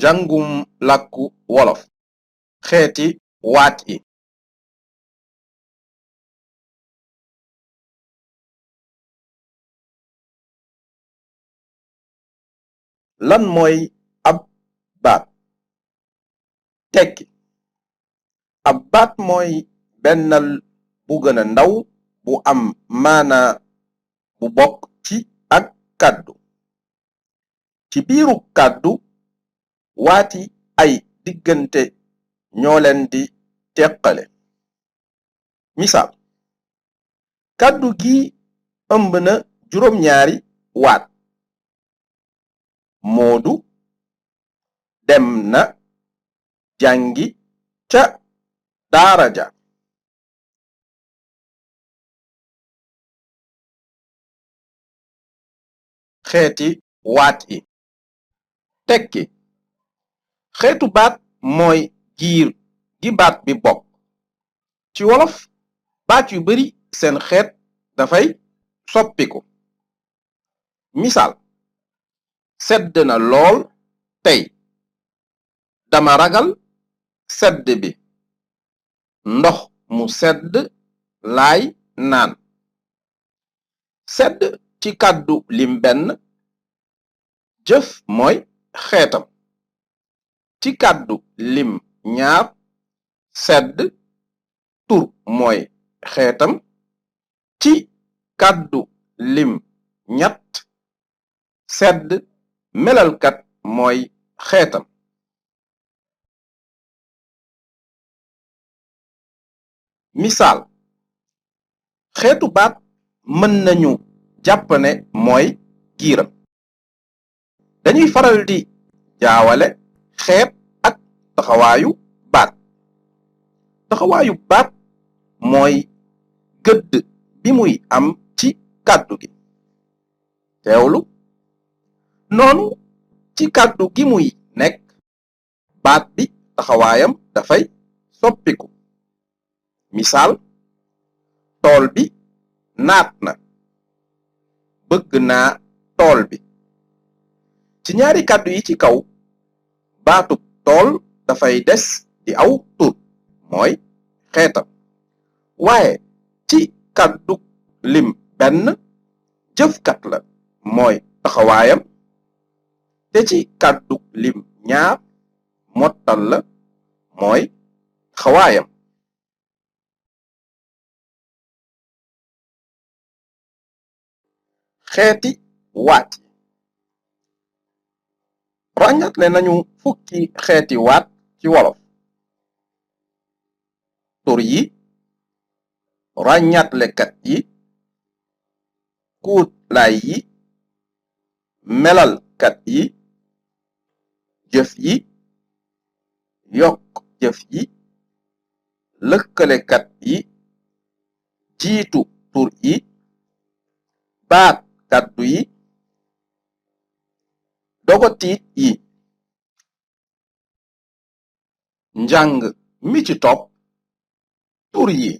Jàngum làkku wolof xeeti waat yi. Lan mooy ab baat? Tekki. Ab baat mooy bennal bu gëna ndaw bu am maana bu bokk ci ak kàddu. Ci biiru kàddu waati ay diggante ñoo leen di teqale. Misaal: kàddu gi ëmb na juróom-ñaari waat. Moodu dem na jàngi ca daara ja. Xeeti waat yi. Tekki. Xeetu baat mooy giir gi baat bi bokk. Ci wolof baat yu bari seen xeet dafay soppiku. Misaal: sedd na lool tey. Dama ragal sedd bi. Ndox mu sedd laay naan. Sedd ci kàddu lim benn. Jëf mooy xeetam. Ci kàddu lim ñaar. Sedd tur mooy xeetam. Ci kàddu lim ñett. Sedd melalkat mooy xeetam. Misaal: xeetu baat mën nañu jàpp ne mooy giiram. Dañuy faral di jaawale xeet ak taxawaayu baat. Taxawaayu baat mooy gëdd bi muy am ci kàddu gi. Teewlu. Noonu ci kàddu gi muy nekk baat bi taxawaayam dafay soppiku. Misaal: tool bi naat na. Bëgg naa tool bi. Ci ñaari kàddu yi ci kaw baatub tool dafay des di aw tur mooy xeetam. Waaye ci kàddu lim benn jëfkat la mooy taxawaayam. Te ci kàddu lim ñaar mottal la mooy taxawaayam. Xeeti waat yi. Ràññatle nañu fukki xeeti waat ci wolof. Tur yi, ràññatlekat yi, kuutlaay yi, melalkat yi, jëf yi, yokk jëf yi, lëkkalekat yi, jiitu tur yi, baat kàddu yi, dogotiit yi. Njàng mi ci topp. Tur yi.